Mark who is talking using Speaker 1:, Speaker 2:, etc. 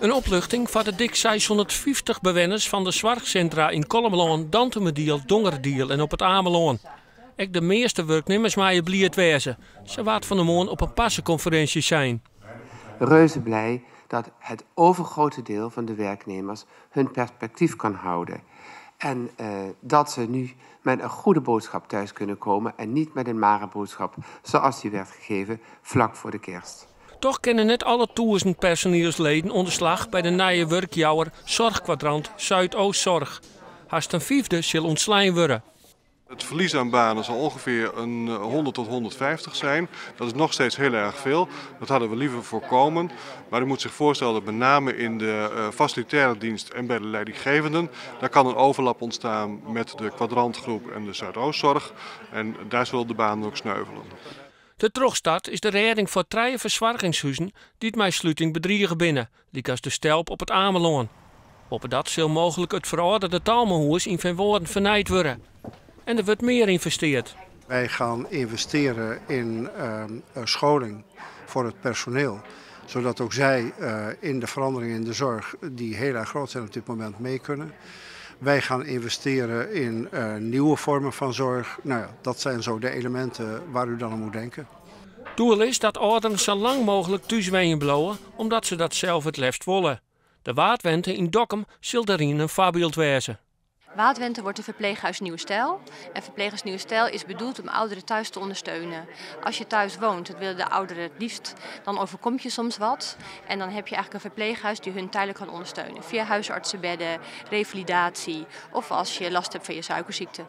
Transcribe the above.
Speaker 1: In opluchting foar de dik 650 bewenners fan de soarchsintra yn Kollumerlân, Dantumadiel, Dongeradiel en op It Amelân. Ek de measte wurknimmers meie bliid wêze, sa waard fan 'e moarn op in parsekonferinsje sein.
Speaker 2: Reuze blij dat het overgrote deel van de werknemers hun perspectief kan houden. En dat ze nu met een goede boodschap thuis kunnen komen en niet met een mare boodschap zoals die werd gegeven vlak voor de kerst.
Speaker 1: Toch kinne net alle 1000 personielsleden oan de slach by de nije wurkjouwer Zorgkwadrant Zuidoostzorg. Hast in fyfde sil ûntslein wurde.
Speaker 3: Het verlies aan banen zal ongeveer een 100 tot 150 zijn. Dat is nog steeds heel erg veel. Dat hadden we liever voorkomen. Maar u moet zich voorstellen dat met name in de facilitaire dienst en bij de leidinggevenden, daar kan een overlap ontstaan met de kwadrantgroep en de Zuidoostzorg. En daar zullen de banen ook sneuvelen.
Speaker 1: De trochstart is de rêding foar trije fersoargingshuzen dy't mei sluting bedrige binne, lykas De Stelp op It Amelân. Boppedat sil mooglik it ferâlderde Talmahûs yn Feanwâlden fernijd wurde. En der wurdt mear ynvesteard.
Speaker 4: Wij gaan investeren in scholing voor het personeel, zodat ook zij in de veranderingen in de zorg, die heel erg groot zijn op dit moment, mee kunnen. Wij gaan investeren in nieuwe vormen van zorg. Nou ja, dat zijn zo de elementen waar u dan aan moet denken.
Speaker 1: Doel is dat âlderen sa lang mooglik thús wenjen bliuwe, omdat se dat sels it leafst wolle. De Waadwente yn Dokkum sil dêryn in foarbyld wêze.
Speaker 5: Waadwente wordt een verpleeghuis Nieuwe Stijl. En verpleeghuis Nieuwe Stijl is bedoeld om ouderen thuis te ondersteunen. Als je thuis woont, dat willen de ouderen het liefst, dan overkomt je soms wat. En dan heb je eigenlijk een verpleeghuis die hun tijdelijk kan ondersteunen. Via huisartsenbedden, revalidatie of als je last hebt van je suikerziekte.